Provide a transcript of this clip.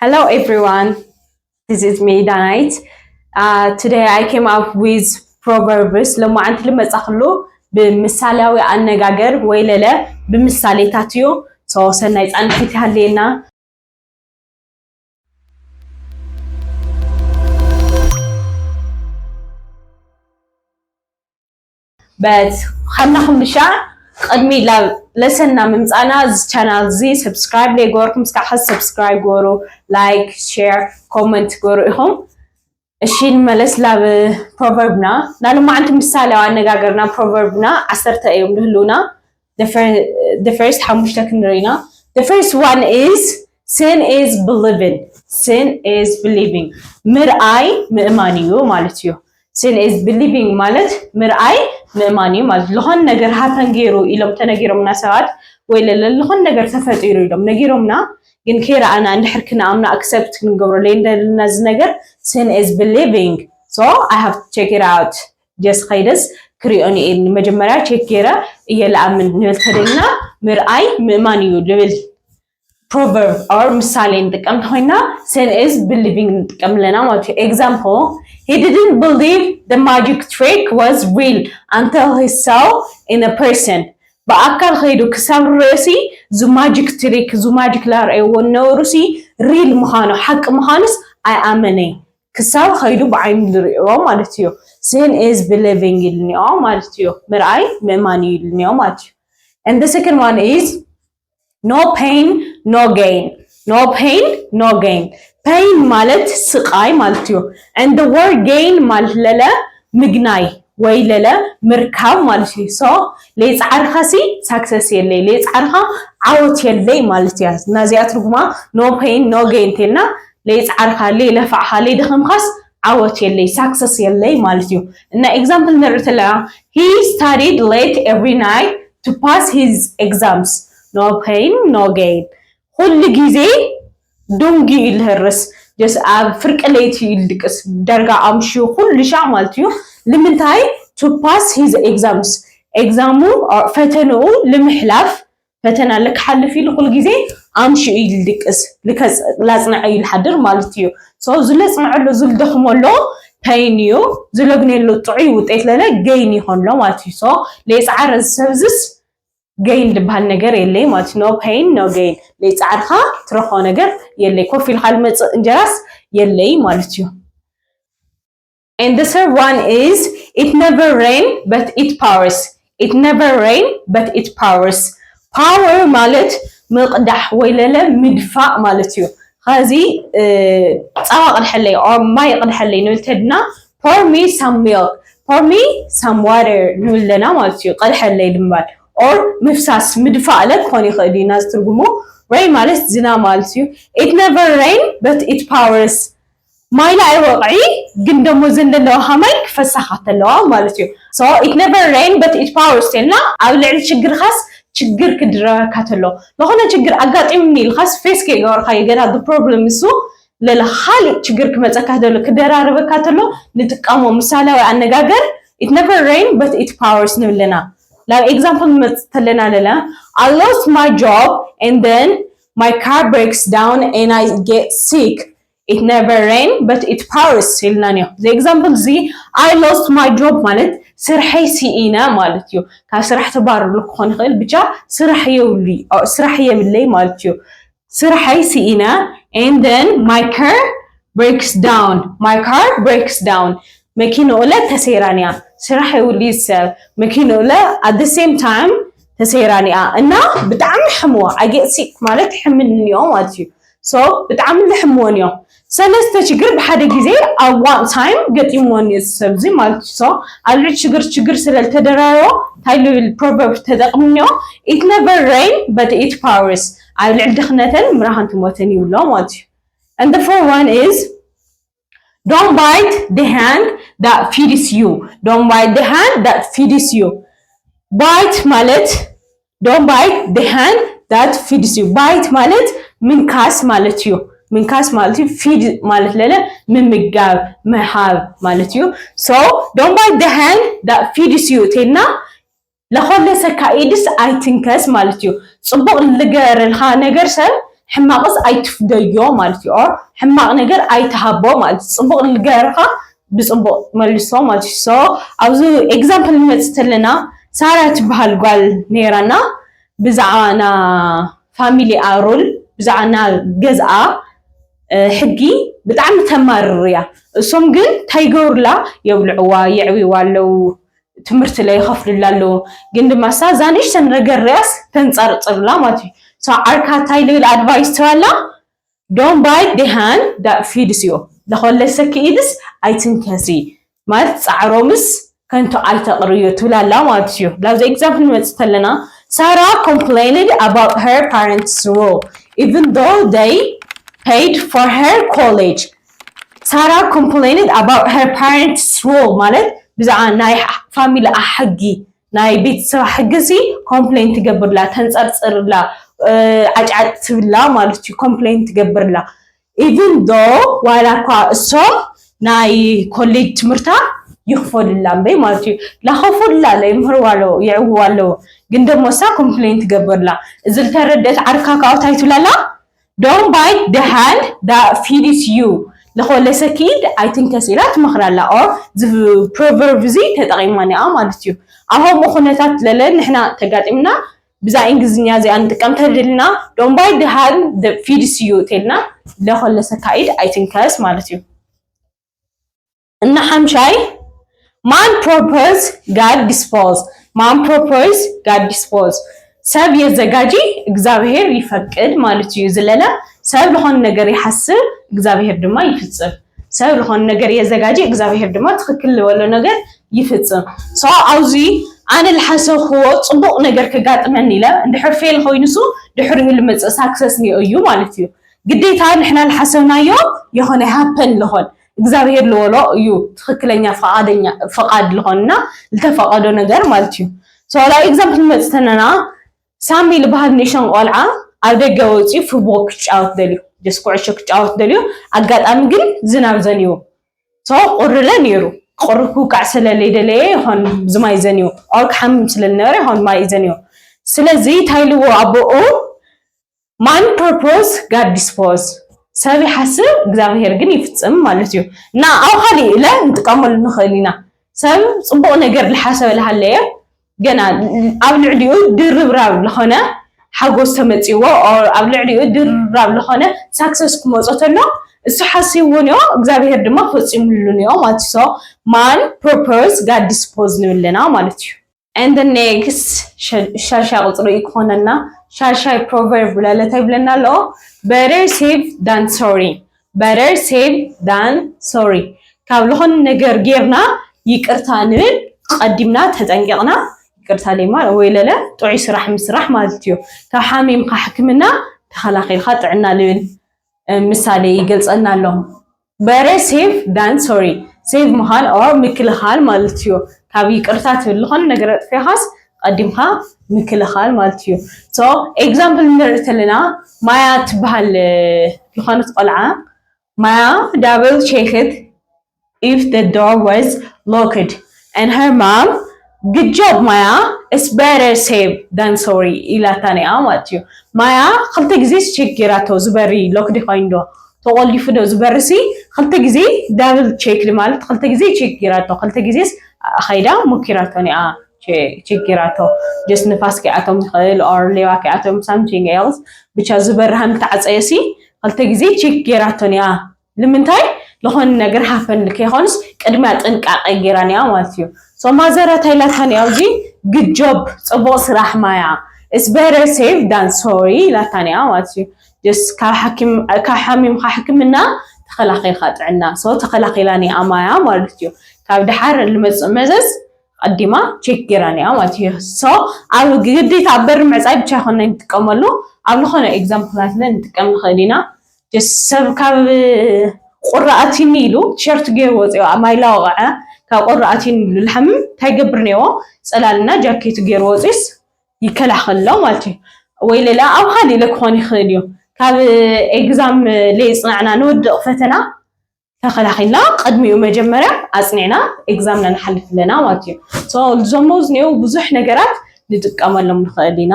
Hello everyone, this is me Danite. Uh, today I came up with proverbs. ለማዓንቲ ልመጻ ክሉ ብምሳሌያዊ ኣነጋገር ወይ ለለ ብምሳሌታት እዩ። So ሰናይ ጻንሒት ይሃልየና። But ኸምና ኹምሻ ቅድሚ ላ ለሰና ምምጻና እዚ ቻናል እዚ ሰብስክራይብ ለይገበርኩም እስካዕ ኸዚ ሰብስክራይብ ገበሩ፣ ላይክ፣ ሼር፣ ኮመንት ገበሩ ኢኹም። እሺ ንመለስ ላብ ፕሮቨርብና። ናሎማዓንቲ ምሳሌያዊ ኣነጋገርና ፕሮቨርብና ዓሰርተ እዮም ዝህልውና። The first ሓሙሽተ ክንርኢና። The first one is seeing is believing. Seeing is believing. ምርኣይ ምእማን እዩ ማለት እዩ። Seeing is believing ማለት ምርኣይ ምእማን እዩ ማለት። ዝኾነ ነገር ሃፐን ገይሩ ኢሎም ተነጊሮምና ሰባት ወይ ለለ ዝኾነ ነገር ተፈጢሩ ኢሎም ነጊሮምና፣ ግን ከይረኣና እንድሕር ክንኣምና ኣክሰፕት ክንገብሮ ለይንደልና እዚ ነገር seeing is believing. So I have to check it out. Just ኸይደስ ክሪኦን እየ። መጀመርያ ቼክ ገይረ እየ ለኣምን ንብል ተደልና ምርኣይ ምእማን እዩ ልብል ፕሮቨርብ or ምሳሌ ንጥቀም ተኮይና seeing is believing ንጥቀም ኣለና ማለት እዩ። Example, he didn't believe the magic trick was real until he saw in a person. ብኣካል ከይዱ ክሳብ ርእሲ ዙ ማጂክ ትሪክ ዙ ማጂክ ላርአይዎ ነውሩሲ ሪል ምዃኑ ሓቂ ምዃኑስ ኣይኣመነይ ክሳብ ከይዱ ብዓይኑ ዝሪእዎ ማለት እዩ። Seeing is believing ኢልኒኦ ማለት እዩ። ምርኣይ ምእማን እዩ ኢልኒኦ ማለት እዩ። And the second one is no pain, no gain. No pain, no gain. Pain ማለት ስቃይ ማለት እዩ። And the word gain ማለት ለለ ምግናይ ወይ ለለ ምርካብ ማለት እዩ። So ለይፃዕርካ ሲ ሳክሰስ የለይ፣ ለይፃዕርካ ዓወት የለይ ማለት እያ። ናዚኣ ትርጉማ no pain, no gain እንተልና ለይፃዕርካ፣ ለይለፋዕካ፣ ለይደኸምካስ ዓወት የለይ፣ ሳክሰስ የለይ ማለት እዩ። እና ኤግዛምፕል ንርኢ ተለና he studied late every night to pass his exams. No pain, no gain. ኩሉ ግዜ ዱንጊ እዩ ዝህርስ። ጀስ ኣብ ፍርቂ ለይቲ እዩ ዝድቅስ። ዳርጋ ኣምሽዩ ኩሉ ሻዕ ማለት እዩ። ንምንታይ? To pass his exams. ኤግዛሙ ፈተንኡ ንምሕላፍ ፈተና ለክሓልፍ ኢሉ ኩሉ ግዜ ኣምሽኡ እዩ ዝድቅስ። ላጽንዐ እዩ ዝሓድር ማለት እዩ። So ዝለጽንዐሉ ዝልደኽመሎ ፔይን እዩ። ዝለግነሉ ጥዑይ ውጤት ለለ ገይን ይኾንሎ ማለት እዩ። So ለይጻዕረ ዝሰብዝስ ገይን ዝበሃል ነገር የለይ ማለት ነው። ፔይን ነው ገይን ለይጻዕርካ ትረኽቦ ነገር የለይ። ኮፍ ኢልካ ልመጽእ እንጀራስ የለይ ማለት እዩ። And the third one is it never rain but it pours. It never rain but it pours. Power ማለት ምቕዳሕ ወይ ለለ ምድፋእ ማለት እዩ። ኸዚ ጸባ ቅድሐለይ or ማይ ቅድሐለይ ንብል ተድና pour me some milk, pour me some water ንብል ኣለና ማለት እዩ። ቅድሐለይ ልምባል or ምፍሳስ ምድፋእ ለ ክኾን ይኽእል እዩ ናዚ ትርጉሙ። ሬን ማለት ዝናብ ማለት እዩ። It never rain but it pours. ማይላ ኣይወቕዒ ግን ደሞ ዘንደለዋኻ ማይ ክፈሳኻ ተለዋ ማለት እዩ። So it never rain but it pours ተልና ኣብ ልዕሊ ችግርኻስ ችግር ክድረበካ ተሎ ዝኾነ ችግር ኣጋጢምኒ ኢልኻስ ፌስ ከይገበርካ የገና ፕሮብለም እሱ ለለ ካልእ ችግር ክመፀካ ተሎ ክደራረበካ ተሎ ንጥቀሞ ምሳሌያዊ ኣነጋገር it never rain but it pours ንብለና። ናብ ኤግዛምፕል ንመፅእ ተለና ለለ I lost my job and then my car breaks down and I get sick. It never rain but it pours ኢልና ኒዮ። The example እዚ I lost my job ማለት ስርሐይ ስኢነ ማለት እዩ። ካብ ስራሕ ተባረሉ ክኾን ይኽእል ብቻ ስራሕ የብሉ ስራሕ የብለይ ማለት እዩ። ስርሐይ ስኢነ and then my car breaks down. My car breaks down. መኪንኡ ለ ተሰይራን እያ። ስራሕ የብሉ ሰብ መኪንኡ ለ at the same time ተሰይራን እያ እና ብጣዕሚ ሕምዋ I get sick ማለት ሕምኒ እኒኦ ማለት እዩ። So ብጣዕሚ ልሕምዎ እኒኦ ሰለስተ ችግር ብሓደ ግዜ ኣብ one time ገጢምዎ እኒኦ እዚ ሰብ እዚ ማለት እዩ። So ኣብ ልዕሊ ችግር ችግር ስለ ዝተደራረቦ እንታይ ልብል ፕሮቨርብ ተጠቅሙ እኒኦ it never rain but it pours ኣብ ልዕሊ ድኽነተን ምራኸን ትሞተን ይብሎ ማለት እዩ። And the fourth one is don't bite the hand that feeds you. Don't bite the hand that feeds you. Bite ማለት don't bite the hand that feeds you. Bite ማለት ምንካስ ማለት እዩ። ምንካስ ማለት እዩ። ፊድ ማለት ለለ ምምጋብ ምሃብ ማለት እዩ። So don't bite the hand that feeds you ተልና ለኾለሰካ ኢድስ ኣይትንከስ ማለት እዩ። ጽቡቕ ልገረልካ ነገር ሰብ ሕማቕስ ኣይትፍደዮ ማለት እዩ። Or ሕማቕ ነገር ኣይትሃቦ ማለት እዩ። ጽቡቕ ልገርኻ ብጽቡቕ መልሶ ማለት እዩ። So ኣብዚ example ንመጽእ ተለና ሳራ ትበሃል ጓል ነይራና። ብዛዕባ ና family ኣ rule ብዛዕባ ና ገዝኣ ሕጊ ብጣዕሚ ተማርር እያ። እሶም ግን እንታይ ይገብሩላ? የብልዕዋ፣ የዕብይዋ ኣለዉ፣ ትምህርቲ ለ ይኸፍሉላ ኣለዉ። ግን ድማ እሳ እዛ ንእሽተን ነገር ሪኣስ ተንጸርጽርላ ማለት እዩ። So ዓርካ እንታይ ልብል advice ትባላ? Don't bite the hand that feeds you. ለኾለሰኪ ኢድስ ኣይትንከሲ ማለት ጻዕሮምስ ከንቱ ኣይተቕርዮ ትብላላ ማለት እዩ። ላብዚ example ንመጽእ ተለና ሳራ complained about her parents rule even though they paid for her college. ሳራ complained about her parents rule ማለት ብዛዕባ ናይ family ኣ ሕጊ ናይ ቤተሰብ ሕጊ ሲ complain ትገብርላ፣ ተንጸርጽርላ፣ ዓጫጭ ትብላ ማለት እዩ። Complain ትገብርላ even though ዋላ እኳ እሶም ናይ ኮሌጅ ትምህርታ ይኽፈሉላ እምበይ ማለት እዩ። ላኸፈሉላ ለይምህርዋ ኣለዉ፣ ይዕውዋ ኣለዉ። ግን ደሞ እሳ complain ትገብርላ። እዚ ልተረደት ዓርካ ካብኡ እንታይ ትብላላ? Don't bite the hand that feeds you. ለኾለሰኪ ኢድ ኣይትንከስ ኢላ ትመኽራላ። Or እዚ proverb እዚ ተጠቒማ እኒኣ ማለት እዩ። ኣብ ከምኡ ኩነታት ለለ ንሕና ተጋጢምና ብዛ እንግሊዝኛ እዚኣ ንጥቀም ተደልና don't bite the hand that feeds you ተልና ለኾለሰካ ኢድ ኣይትንከስ ማለት እዩ። እና ሓምሻይ man propose God dispose. Man propose God dispose. ሰብ የዘጋጂ እግዚኣብሔር ይፈቅድ ማለት እዩ። ዝለለ ሰብ ዝኾነ ነገር ይሓስብ እግዚኣብሔር ድማ ይፍጽም። ሰብ ዝኾነ ነገር የዘጋጂ እግዚኣብሔር ድማ ትኽክል ዝበሎ ነገር ይፍጽም። So ኣብዚ ኣነ ዝሓሰብክዎ ጽቡቕ ነገር ከጋጥመኒ ኢለ እንድሕር fail ኮይኑ ሱ ድሕሪኡ ልመጽእ success ኒኦ እዩ ማለት እዩ። ግዴታ ንሕና ዝሓሰብናዮ የኾነ happen ልኾን እግዚኣብሔር ልበሎ እዩ ትኽክለኛ ፈቓደኛ ፈቓድ ልኾንና ልተፈቐዶ ነገር ማለት እዩ። So like example ንመጽእ ተለና ሳሚ ልበሃል ንእሽተን ቆልዓ ኣብ ደገ ወፂኡ ፉትቦል ክጫወት ደልዩ just ኩዕሾ ክጫወት ደልዩ ኣጋጣሚ ግን ዝናብ ዘንዩ። So ቁሪ ለ ነይሩ። ቁሪ ክውቃዕ ስለ ለይደለየ ይኾን ዝማይ ዘንዩ። Or ክሓምም ስለ ዝነበረ ይኾን ማይ ዘንዩ። ስለዚ እንታይ ኢልዎ ኣቦኡ man propose God dispose. ሰብ ይሓስብ እግዚኣብሔር ግን ይፍጽም ማለት እዩ። እና ኣብ ካሊእ ኢለ ንጥቀመሉ ንኽእል ኢና። ሰብ ጽቡቕ ነገር ዝሓሰበ ዝሃለየ ገና ኣብ ልዕሊኡ ድርብራብ ዝኾነ ሓጎስ ተመጺዎ or ኣብ ልዕሊኡ ድርብራብ ዝኾነ success ክመጾ ተሎ እሱ ሓሲብዎ ኒኦ እግዚኣብሔር ድማ ፈጺምሉ ኒኦ ማለት እዩ። So man propose God dispose ንብል ኣለና ማለት እዩ። And the next ሻሻ ቁጽሪ ክኾነና ሻሻይ proverb ብለለ እንታይ ይብለና ኣሎ? Better safe than sorry. Better safe than sorry. ካብ ዝኾነ ነገር ጌርና ይቅርታ ንብል ቀዲምና ተጠንቂቕና ይቅርታ ለይማ ወይ ለለ ጥዑይ ስራሕ ምስራሕ ማለት እዩ። ካብ ሓሚምካ ሕክምና ተኸላኺልካ ጥዕና ልብል ምሳሌ ይገልጸና ኣሎ። Better safe than sorry. Safe ምዃን or ምክልኻል ማለት እዩ። ካብ ይቅርታ ትብል ዝኾነ ነገር ኣጥፊኻስ ቀዲምካ ምክልኻል ማለት እዩ። So example ንርኢ ተለና ማያ ትበሃል ዝኾነት ቆልዓ ማያ double checked if the door was locked and her mom good job ማያ it's better safe than sorry ኢላታ ኒኣ ማለት እዩ። ማያ ክልተ ግዜ check ጌራቶ ዝበሪ locked ኮይኑ ዶ ተቆሊፉ ዶ ዝበርሲ ክልተ ግዜ double check ማለት ክልተ ግዜ check ጌራቶ ክልተ ግዜ ኸይዳ ሞኪራቶ ኒኣ check ጌራቶ just ንፋስ ኪኣቶም ይኽእል or ሌባ ኪኣቶም something else ብቻ ዝበሪ ሃም ተዓፀየሲ ክልተ ግዜ check ጌራቶ ኒኣ ንምንታይ ዝኾነ ነገር happen ከይኾንስ ቅድሚያ ጥንቃቄ ጌራ ኒኣ ማለት እዩ። So ማዘራ እንታይ ኢላታ ኒኣ ኣብዚ good job ጽቡቕ ስራሕ ማያ it's better safe than sorry ኢላታ ኒኣ ማለት እዩ። Just ካብ ሓኪም ካብ ሓሚምካ ሕክምና ተኸላኺልካ ጥዕና so ተኸላኺላ ኒኣ ማያ ማለት እዩ። ካብ ድሓር ልመፅእ መዘዝ ቀዲማ check ጌራ ኒኣ ማለት እዩ። So ኣብ ግዴታ ኣብ በሪ ምዕፃይ ብቻ ይኮነ ንጥቀመሉ ኣብ ዝኾነ example ለ ንጥቀም ንኽእል ኢና። ሰብ ካብ ቁሪ ኣትዩኒ ኢሉ ቲሸርት ገይሩ ወፂኡ ኣብ ማይ ላወቕዐ ካብ ቁሪ ኣትዩኒ ኢሉ ዝሓምም እንታይ ገብር ነይዎ? ፀላልና ጃኬቱ ገይሩ ወፂኡስ ይከላኸሎ ማለት እዩ። ወይ ሌላ ኣብ ካሊእ ኢለ ክኾን ይኽእል እዩ። ካብ exam ለይፅናዕና ንወድቕ ፈተና ተኸላኺልና ቅድሚኡ መጀመርያ ኣፅኒዕና exam ና ንሓልፍ ኣለና ማለት እዩ። So ዞሞ ዝኒአው ብዙሕ ነገራት ንጥቀመሎም ንኽእል ኢና።